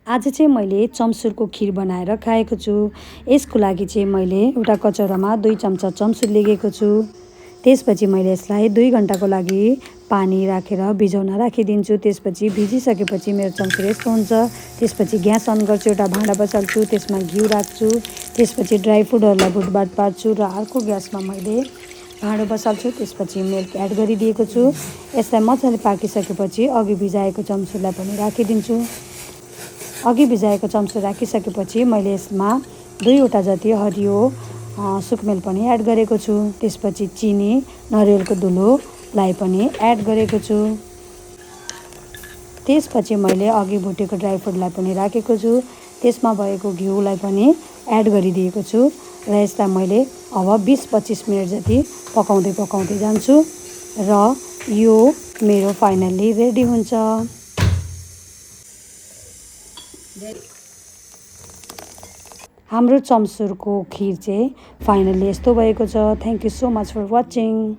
आज चाहिँ मैले चम्सुरको खिर बनाएर खाएको छु। यसको लागि चाहिँ मैले एउटा कचौरामा 2 चम्चा चम्सुर लिएको छु। त्यसपछि मैले यसलाई 2 घण्टाको लागि पानी राखेर भिजाउन राखिदिन्छु। त्यसपछि भिजिसकेपछि मेरो चम्सुर यस्तो हुन्छ। त्यसपछि ग्यास अन गर्छु, एउटा भाँडा बसाल्छु, त्यसमा घिउ राख्छु, त्यसपछि ड्राई फ्रुटहरूलाई भुटभाट पार्छु र अर्को ग्यासमा मैले भाँडो बसाल्छु, त्यसपछि मिल्क एड गरिदिएको छु। यसलाई मजाले पाकिसकेपछि अघि भिजाएको चम्सुरलाई पनि राखिदिन्छु। अघि भिजाएको चम्सुर राखिसकेपछि मैले यसमा 2वटा जति हरियो सुकमेल पनि एड गरेको छु। त्यसपछि चिनी, नरिवलको धुलोलाई पनि एड गरेको छु। त्यसपछि मैले अघि भुटेको ड्राई फ्रुटलाई पनि राखेको छु। त्यसमा भएको घिउलाई पनि एड गरिदिएको छु र यसलाई मैले अब 20-25 मिनट जति पकाउँदै जान्छु र यो मेरो फाइनल्ली रेडी हुन्छ। हाम्रो चम्सुरको खिर चाहिँ फाइनल्ली यस्तो भएको छ। Thank you so much for watching.